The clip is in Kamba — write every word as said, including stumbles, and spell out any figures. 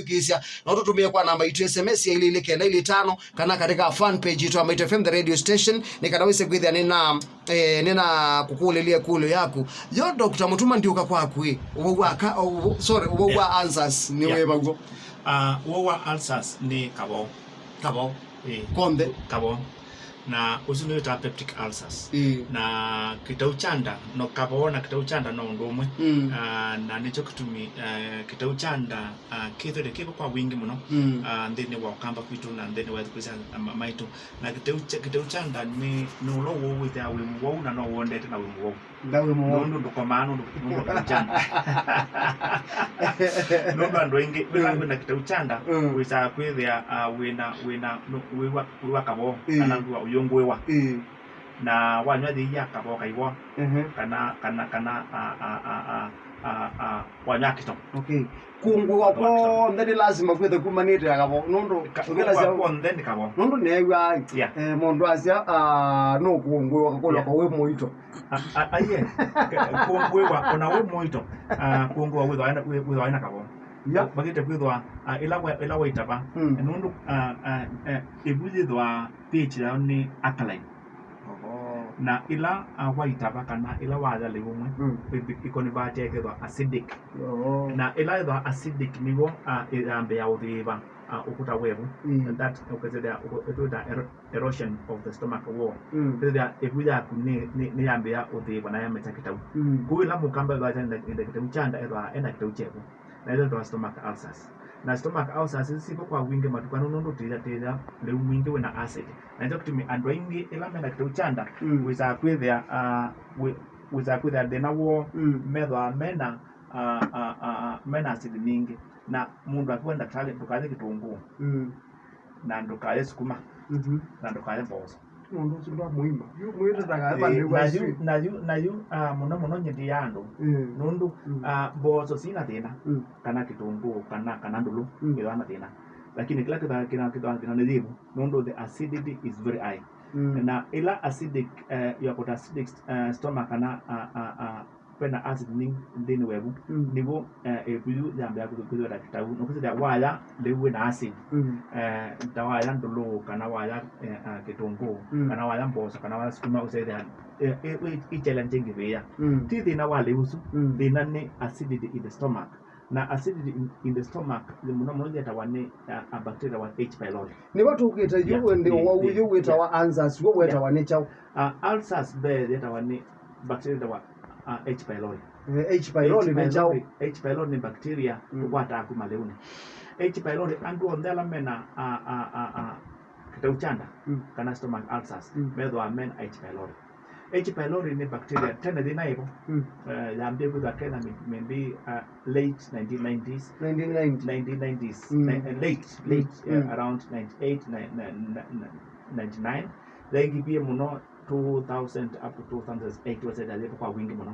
Kĩsya, no tũtũmĩe kwa namba itũ S M S ya ilĩ ilĩ kenda ilĩ tano, kana katika fan page itũ ya Maito F M The Radio Station, nĩ kana wĩse kwĩthĩa nĩna, eh, nĩna kũkũlĩlya ĩkũlyo yaku. Yo, Doctor Mutuma, ndiũka kwaku ĩ. Ũwau wa ka-, ũwau, sorry, ũwau wa ulcers nĩ wĩva w'o? Ah, ũwau wa ulcers nĩ kavoo. Kavoo. Ĩĩ. Konthe. Kavoo. Na ũsu nĩ wĩtawa peptic ulcers. Ĩĩ. Na kĩtau kya nda, no kavoo na kĩtau kya nda no ũndũ ũmwe. Mm. Ah, na nĩkyo kĩtumi, eh, kĩtau kya nda, ah, kĩthĩte kĩvo kwa wingĩ mũno, mm, ah, nthĩnĩ wa Ũkamba kwitũ na nthĩnĩ wa ĩthukũ sya ma-, maitũ. Na kĩtau kya, kĩtau kya nda nĩ, nĩ ũla ũwau wĩthĩawa wĩ mũwau na no wondete na wĩ mũwau. Nda wĩ mũwau. Nũndũ ndũkomaa, nũndũ, nũndũ kĩtau kya nda. Nũndũ andũ aingĩ, mm, wĩna kĩtau kya nda, mm, wĩsaa kwĩthĩa, ah, wĩna, wĩna, nũ-, wĩwa, wĩwa kavoo, mm, kana ndua ũyũngũĩwa. Mm. Na wanywa yĩia kavoo kaivoa, mhm, kana, kana, kana, a, a, wanywa kĩto. Okay. Kũngũĩwa kwonthe nĩ lasima kwĩthe kumanĩte na kavoo, nũndũ ka-, ũkĩlasya kũngũĩwa kwonthe nĩ kavoo. Nũndũ neew'aa, yeah, eh, mũndũ asya, ah, nũkũngũĩwa kakũlwa, yeah, kawĩ mũito. A, a, a, yeah. Ka-, kũngũĩwa ona wĩ mũito, ah, kũngũĩwa wĩthwa wĩna, wĩ-, wĩthwa wĩna kavoo. Yeah. Vakĩte kwĩthwa, ah, ĩla wa-, ĩla waitava. Mm. Nũndũ, ah, ah, eh, ĩvu yĩthwa pH yao nĩ alkaline. Oho. Na ĩla, ah, waitava kana ĩla waya lĩu ũmwe, mm, ĩ-, ĩkonivatiae ĩkethwa acidic. Oho. Na ĩla ĩthwa acidic nĩw'o, ah, ĩyambĩĩa ũthĩĩva, ah, ũkũta wevu. Mm. And that, ũkethĩa, ũkũ-, ĩtwĩta ero-, erosion of the stomach wall. Mm. Ĩthĩa ĩvu yaku nĩ, nĩ, nĩyambĩĩa ũthĩĩva na yamekya kĩtau. Mm. Kwoou ĩla mũkamba ĩthwa ena kĩtau kya nda, ethwa ena kĩtau kyevu. Na ĩla ĩtawa stomach ulcers. Na stomach ulcers isu syĩvo kwa wingĩ matukũ aa nũndũ tĩya, tĩya lĩu mwingĩ wĩna acid. Na nĩkyo kĩtumi andũ aingĩ ĩla mena kĩtau kya nda, mm, wĩsaa kwĩthĩa, ah, wĩ-, wĩsaa kwĩthĩa thĩna woo, mm, methwa mena, ah, ah, ah, ah, mena acid nyingĩ. Na mũndũ akiwa ndakĩtalĩ, ndũkalye kĩtũngũũ. Mm. Na ndũkalye sukuma. Mhm. Na ndũkalye mboco. Mũndũ ũsu ndwamũima. Yu mwĩtĩtaga, eh, eva nĩw'a na yu, ĩsu. Na yu, na yu, ah, mũno mũno nyendie andũ. Mm. Nũndũ, mm, ah, mboco sina thĩna, mm, kana kĩtũngũũ, kana, kana ndũlũ, mm, ĩthwa na thĩna. Lakini kĩla kĩtha-, kĩna, kĩtha-, thĩna nĩ yĩvu, nũndũ the acidity is very high. Mm. Na ĩla acidic, eh, you got acidic, eh, stomach kana, ah, ah, ah, kwĩna acid nĩ nthĩnĩ wevu, mm, nĩw'o, eh, ĩvu yu yambĩĩa kwĩthwa ta kĩtau. Nũkwĩsĩthya waya lĩu wĩna acid, mm, eh, ta waya ndũlũ, kana waya, eh, ah, kĩtũngũũ, mm, kana waya mboco, kana waya sukuma, ũsethĩa, eh, eh, ĩ, ĩ challenge ĩngĩ vĩya. Mm. Ti thĩna wa lĩu ũsu, mm, thĩna nĩ acidity in the stomach. Na acidity in, in the stomach, mũno mũno yĩtawa nĩ, ah, a bacteria wa H. pylori. Nĩvo tũkĩte yu, yeah, ĩndĩ, ĩ, ũwau ĩ, yu wĩtawa, yeah, ulcers, w'o wĩtawa, yeah, nĩ kyaũ? Ah, ulcers mbee yĩtawa nĩ bacteria yĩtawa, ah, H. pylori. Eh, H. pylori nĩ kyaũ? H. pylori nĩ bacteria, mm, ũkwataa kuma lĩunĩ. H. pylori, andũ onthe ala mena, ah, ah, ah, ah, kĩtau kya nda, mm, kana stomach ulcers, mm, methwa mena H. pylori. H. pylori nĩ bacteria tene thĩna ĩvo. Mm. Eh, yambie kwĩthwa Kenya may-, maybe, uh, late nineteen nineties. Nineteen ninety. Nineteen nineties. Mm. Ni-, eh, late, mm, late, eh, mm, around ninety-eight, ni-, ni-, ni-, ni-, ninety-nine. Yaingĩvie mũno two thousand up to two thousand eight, wasetalyĩtwe kwa wingĩ mũno.